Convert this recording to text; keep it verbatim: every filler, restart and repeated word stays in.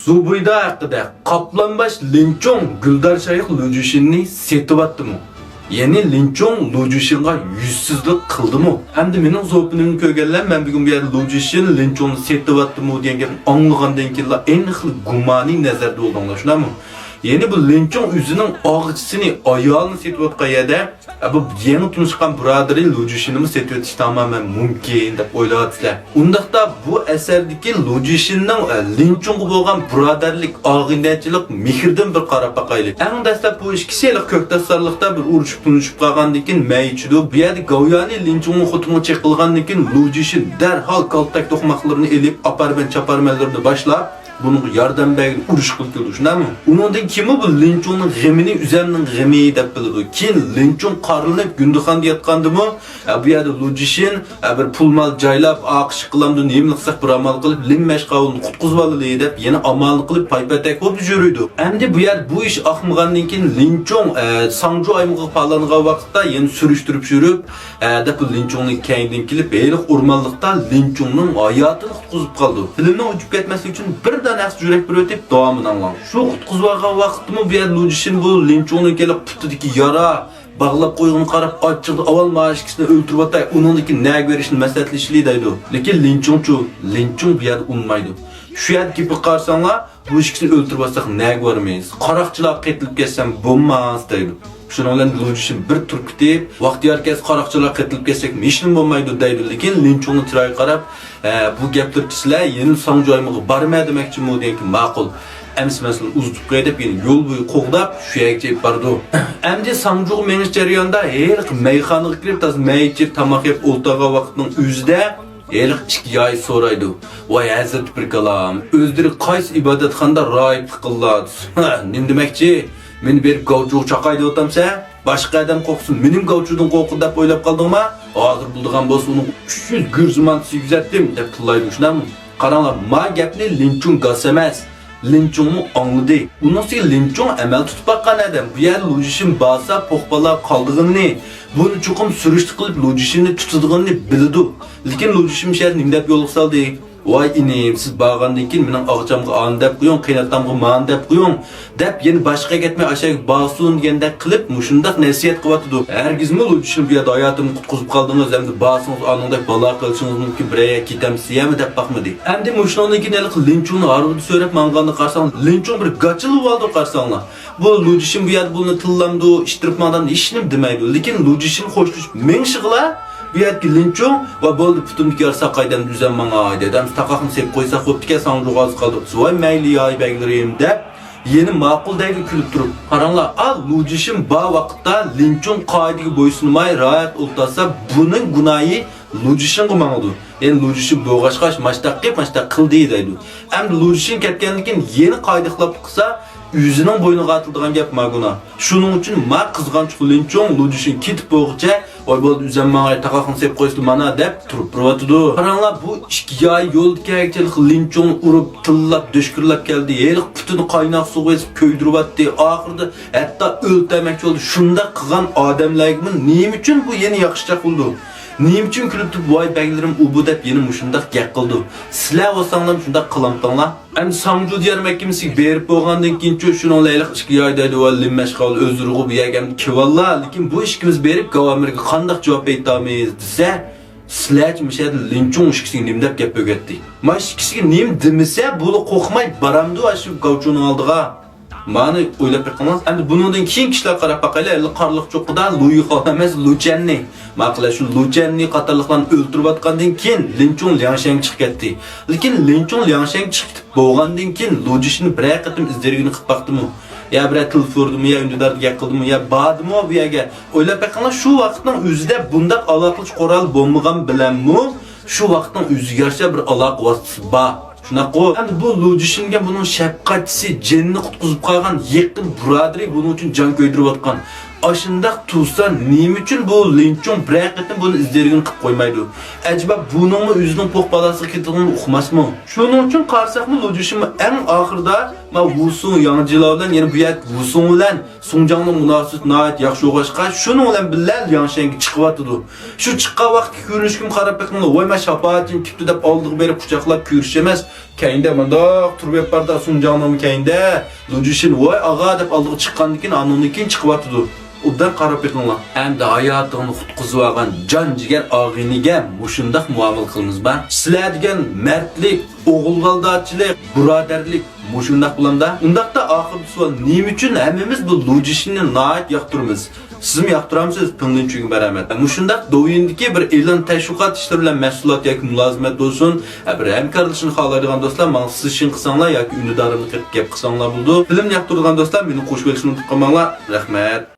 زۇبۇيدا ھەققىدە. قاپلانباش لىنچۇڭ گۈلدار شايىخ لۇجۈشىننى سېتىۋاتتىمۇ؟ يەنى لىنچۇڭ لۇجۈشىنغا يۈزسىزلىك قىلدىمۇ؟ ئەمدى مېنىڭ زوپىنىمنى كۆرگەنلەر، مەن بۈگۈن بۇ يەردە لۇجۈشىن لىنچۇڭنى سېتىۋاتتىمۇ دېگەن گەپنى ئاڭلىغاندىن كېيىنلا ئەينى خىل گۇمانىي نەزەردە بولدۇڭلار، شۇنداقمۇ؟ يەنى بۇ لىنچۇڭ ئۆزىنىڭ ئاغىچىسىنى، ئايالىنى سېتىۋاتقان يەردە، ئە، بۇ يېڭى تونۇشقان بۇرادىرى لۇجۈشىننىمۇ سېتىۋېتىشى تامامەن مۇمكىن دەپ ئويلاۋاتىسىلەر. ئۇنداقتا بۇ ئەسەردىكى لۇجۈشىننىڭ، ئە، لىنچۇڭغا بولغان بۇرادەرلىك، ئاغىنەچىلىك مېھرىدىن بىر قاراپ باقايلى. ئەڭ دەسلەپ بۇ ئىككىسى ھېلىقى كۆكتاش سارلىقتا بىر ئۇرۇشۇپ تونۇشۇپ قالغاندىن كېيىن مەي ئىچىدۇ. بۇ يەردە گاۋيانى لىنچۇڭنىڭ خوتۇنىغا چېقىلغاندىن كېيىن لۇجۈشىن دەرھال كالتەك توقماقلىرىنى ئېلىپ، ئاپارمەن چاپارمەنلىرىنى باشلاپ، بۇنىڭغا ياردەم بەرگىلى ئۇرۇشقىلى كېلىدۇ، شۇنداقمۇ؟ ئۇنىڭدىن كېيىنمۇ بۇ لىنچۇڭنىڭ غېمىنى ئۆزەمنىڭ غېمى دەپ بىلىدۇ. كېيىن لىنچۇڭ قارىلىنىپ گۇندىخانىدا ياتقاندىمۇ، ئە، بۇ يەردە لۇجىشىن، ئە، بىر پۇل-مال جايلاپ، ئاقىشىق قىلامدۇ، نېمىلا قىلساق بىر ئامال قىلىپ، لىن مەشقاۋۇلنى قۇتقۇزۇۋالايلى دەپ، يەنە ئامالنى قىلىپ پايپاتەك بولۇپ يۈرىدۇ. ئەمدى بۇ يەردە بۇ ئىش ئاقمىغاندىن كېيىن لىنچۇڭ، ئە، ساڭجۇ ئايمىقىغا پالانغان ۋاقىتتا يەنە سۈرۈشتۈرۈپ يۈرۈپ، ھە، دەپ لىنچۇڭنىڭ كەينىدىن كېلىپ، ھېلىقى ئورمانلىقتا لىنچۇڭنىڭ ھاياتىنى قۇتقۇزۇپ قالىدۇ. فىلىمنىڭ ئۆچۈپ كەتمەسلىكى ئۈچۈن بىر دانە ئەخسە يۈرەك بېرىۋېتىپ، داۋامىنى ئاڭلاڭ. شۇ قۇتقۇزۇۋالغان ۋاقىتتىمۇ بۇ يەردە لۇجىشىن بۇ لىنچۇڭنىڭ ھېلىقى پۇتىدىكى يارا، باغلاپ قويغىنىغا قاراپ، ئاچچىقىدا ئاۋۋال مانا ئىككىسىنى ئۆلتۈرۈۋاتاي، ئۇنىڭدىن كېيىن نەگە بېرىشنى مەسلىھەتلىشىلى دەيدۇ. لېكىن لىنچۇڭچۇ؟ لىنچۇڭ بۇ يەردە ئۇنىمايدۇ. شۇ يەردە گېپىگە قارىساڭلار، بۇ ئىككىسىنى ئۆلتۈرۈۋاتساق نەگە بارىمىز؟ قاراقچىلارغا قېتىلىپ كەتسەم بولماس دەيدۇ. شۇنىڭ بىلەن لۇجىشىن بىر تۇرۇپ كېتىپ، ۋاقتى يار كەلسە قاراقچىلارغا قېتىلىپ كەتسەك ھېچنېمە بولمايدۇ دەيدۇ. لېكىن لىنچۇڭنىڭ چىرايىغا قاراپ، ھە، بۇ گەپلىرىچە سىلەر يەنە ساڭجۇ ئايمىقىغا بارىمەن دېمەكچىمۇ دېگەنكى ماقۇل. ئەمسە مەن سىلەرنى ئۇزىتىپ قوياي دەپ يەنە يول بويى قوغداپ شۇ يەرگىچە ئېلىپ بارىدۇ. ئەمدى ساڭجۇغا مېڭىش جەريانىدا ھېلىقى مەيخانىغا كىرىپ تازا مەي ئىچىپ تاماق يەپ ئولتۇرغان ۋاقىتنىڭ ئۆزىدە ھېلىقى ئىككى ياي سورايدۇ. ۋاي ھەزرىتى پىركالام، ئۆزلىرى قايسى ئىبادەتخانىدا راھىبلىق قىلىدۇ؟ ھە، نېمە دېمەكچى؟ مېنى بېرىپ گاۋچۇغا چاقاي دەۋاتامسەن؟ باشقا ئادەم قورقسۇن، مېنىمۇ گاۋچۇدىن قورقىدۇ دەپ ئويلاپ قالدىڭما؟ ھازىر بولىدىغان بولسا ئۇنىڭغا ئۈچ يۈز گۈرزىمان سىيگۈزەتتىم دەپ تىللايدۇ، شۇنداقمۇ؟ قاراڭلار، ما گەپنى لىنچۇڭ گاس ئەمەس، لىنچۇڭمۇ ئاڭلىدى. ئۇنىڭ ئۈستىگە لىنچۇڭ ئەمەل تۇتۇپ باققان ئادەم. بۇ يەردە لۇجىشىن بارسا پوخ بالا قالىدىغىنىنى، بۇنى چوقۇم سۈرۈشتە قىلىپ لۇجىشىننى تۇتىدىغىنىنى بىلىدۇ. لېكىن لۇجىشىن شۇ يەردە نېمە دەپ يولغا سالدى؟ ۋاي ئىنىم، سىز بارغاندىن كېيىن مېنىڭ ئاغىچامغا ئانى دەپ قويۇڭ، قېيىنئاتامغا مانى دەپ قويۇڭ، دەپ يەنە باشقا كەتمەي ئاشۇ يەرگە بارسۇن دېگەندەك قىلىپ مۇشۇنداق نەسىھەت قىلىۋاتىدۇ. ھەرگىزمۇ لۇجىشىن بۇ يەردە ھاياتىمنى قۇتقۇزۇپ قالدىڭىز، ئەمدى بارسىڭىز ئانىڭدەك بالا قىلىشىڭىز مۇمكىن، بىرەر يەرگە كېتەمسىز يەنە دەپ باقمىدى. ئەمدى مۇشۇنىڭدىن كېيىن ھېلىقى لىنچۇڭنى ھارۋىدا سۆرەپ ماڭغاندا قارىساڭ، لىنچۇڭ بىر گاچىلىۋالدى قارىساڭلار. بۇ لۇجىشىن بۇ يەردە بۇنى تىللامدۇ، ئىتتىرىپ ماڭدامدۇ، ھېچنېمە دېمەيدۇ. لېكىن لۇجىشىن خوشلىشىپ مېڭىشىغىلا بۇ يەردىكى لىنچۇڭ، ۋاي بولدى، پۇتۇمدىكى يارا ساقايدى، ئەمدى ئۆزۈم ماڭاي دەيدۇ. ئەمدى تاقاقنى سېلىپ قويساق بوپتىكەن، ساڭجۇغا ھازىر قالدۇق دېسە، ۋاي مەيلى ياي بەگلىرىم دەپ يەنە ماقۇل دەيدۇ كۈلۈپ تۇرۇپ. قاراڭلار، ئا، لۇجىشىن بار ۋاقىتتا لىنچۇڭ قائىدىگە بويسۇنماي راھەت ئولتۇرسا، بۇنىڭ گۇناھى لۇجىشىنغا ماڭىدۇ. يەنى لۇجىشىن بوغاشقاش ماشتاق قىپ، ماشتاق قىلدى دەيدۇ. ئەمدى لۇجىشىن كەتكەندىن كېيىن يەنە قايدا خىلاپلىق قىلسا، ئۆزىنىڭ بوينىغا ئارتىلىدىغان گەپ ما گۇناھ. شۇنىڭ ئۈچۈن ما قىزغانچۇق لىنچۇڭ لۇجىشىن كېتىپ بولغۇچە، ۋاي بولدى، ئۆزۈم ماڭاي، تاقاقنى سېلىپ قويسىلا مانا دەپ تۇرۇپ تۇرۇۋاتىدۇ. قاراڭلار، بۇ ئىككى ياي يولدا كەلگۈچە لىنچۇڭنى ئۇرۇپ، تىللاپ، دۆشكۈرلەپ كەلدى. ھېلىقى پۇتىنى قايناق سۇغا ئېسىپ كۆيدۈرۈۋەتتى. ئاخىرىدا ھەتتا ئۆلتۈرمەكچى بولدى. شۇنداق قىلغان ئادەملەرگىمۇ نېمە ئۈچۈن بۇ يەنە ياخشىچاق بولىدۇ؟ نېمە ئۈچۈن كۈلۈپ تۇرۇپ، ۋاي بەگلىرىم ئۇ بۇ دەپ يەنە مۇشۇنداق گەپ قىلىدۇ؟ سىلەر بولساڭلارمۇ شۇنداق قىلامتىڭلار؟ ئەمدى ساڭجۇ دىيار مەھكىمىسىگە بېرىپ بولغاندىن كېيىنچۇ، شۇنىڭ لايىقلىق ئىككى ياي دەيدۇ، ۋە لىن مەشقاۋۇل ئۆزلىرىغۇ بۇ يەرگە ئەمدى كېلىۋاللا، لېكىن بۇ ئىككىمىز بېرىپ گاۋامىرگە قانداق جاۋاب ئېيتامىز دېسە، سىلەرچە مۇشۇ يەردە لىنچۇڭ ئىككىسىگە نېمە دەپ گەپ ئۆگەتتى؟ مانا ئىككىسىگە نېمە دېمىسە، بۇلا قورقماي بارامدۇ ئاشۇ گاۋچۇنىڭ ئالدىغا؟ مانى ئويلاپ بېقىڭلار. ئەمدى بۇنىڭدىن كېيىنكى ئىشلارغا قاراپ باقايلى. ھېلى قارلىق چوققىدا لۇيخاۋ ئەمەس، لۇچەننى. ماقۇل، شۇ لۇچەننى قاتارلىقلارنى ئۆلتۈرۈۋاتقاندىن كېيىن لىنچۇڭ لياڭشەنگە چىقىپ كەتتى. لېكىن لىنچۇڭ لياڭشەنگە چىقىپ كېتىپ بولغاندىن كېيىن لۇجىشىننى بىرەر قېتىم ئىز دېرىكىنى قىلىپ باقتىمۇ؟ يا بىرەر تېلېفون ئۇردىمۇ، يا ئۈندىداردا گەپ قىلدىمۇ، يا باردىمۇ بۇ يەرگە؟ ئويلاپ بېقىڭلار، شۇ ۋاقىتنىڭ ئۆزىدە بۇنداق ئالاقىلىق قورال بولمىغان بىلەنمۇ شۇ ۋاقىتنىڭ ئۆزىگە يارىشا بىر ئالاقە ۋاسىتىسى بار. شۇنداققۇ؟ ئەمدى بۇ لۇجىشىن دېگەن بۇنىڭ شەپقەتچىسى، جېنىنى قۇتقۇزۇپ قالغان يېقىن بۇرادىرى، بۇنىڭ ئۈچۈن جان كۆيدۈرۈۋاتقان. ئاشۇنداق تۇرسا، نېمە ئۈچۈن بۇ لىنچۇڭ بىرەر قېتىم بۇنى ئىز دېرىكىنى قىلىپ قويمايدۇ؟ ئەجەبا بۇنىڭمۇ ئۆزىنىڭ پوق بالاسىغا كېتىدىغىنىنى ئۇقماسمۇ؟ شۇنىڭ ئۈچۈن قارىساقمۇ، لۇجۈشىنمۇ ئەڭ ئاخىرىدا مانا ۋۇسۇڭ ياڭجىلار بىلەن، يەنە بۇ يەردە ۋۇسۇڭ بىلەن سۇڭجاڭنىڭ مۇناسىۋىتى ناھايىتى ياخشى بولغاچقا، شۇنىڭ بىلەن بىللە لياڭشەنگە چىقىۋاتىدۇ. شۇ چىققان ۋاقىتتىكى كۆرۈنۈشكىمۇ قاراپ بېقىڭلار. ۋاي، مانا شاپائەتچىم كېپتۇ دەپ ئالدىغا بېرىپ قۇچاقلاپ كۆرۈش ئەمەس. كەينىدە مۇنداق تۇرۇپ بېرىپ باردا سۇڭجاڭنىڭمۇ كەينىدە لۇجۈشىن، ۋاي ئاغا دەپ ئالدىغا چىققاندىن كېيىن، ئانىڭدىن كېيىن چىقىۋاتىدۇ. ئوبدان قاراپ بېقىڭلار. ئەمدى ھاياتىڭنى قۇتقۇزۇۋالغان جان جىگەر ئاغىنىگە مۇشۇنداق مۇئامىلە قىلىمىزما؟ سىلەر دېگەن مەردلىك، ئوغۇل بالىدارچىلىق، بۇرادەرلىك مۇشۇنداق بولامدا؟ ئۇنداقتا ئاخىرقى سوئال، نېمە ئۈچۈن ھەممىمىز بۇ لۇجىشىننى ناھايىتى ياقتۇرىمىز؟ سىزمۇ ياقتۇرامسىز؟ پىڭلىنچۈگە مەرھەمەت. مۇشۇنداق دوۋيىندىكى بىر ئېلان تەشۋىقات ئىشلىرى بىلەن مەھسۇلات ياكى مۇلازىمەت بولسۇن، بىر ھەمكارلىشىشنى خالايدىغان دوستلار ماڭا سىزىشىن قىلساڭلار ياكى ئۈندىدارىمنى قېتىپ گەپ قىلساڭلار بولىدۇ. فىلىمنى ياقتۇرىدىغان دوستلار مېنى قوشۇۋېلىشنى ئۇنتۇپ قالماڭلار. رەھمەت.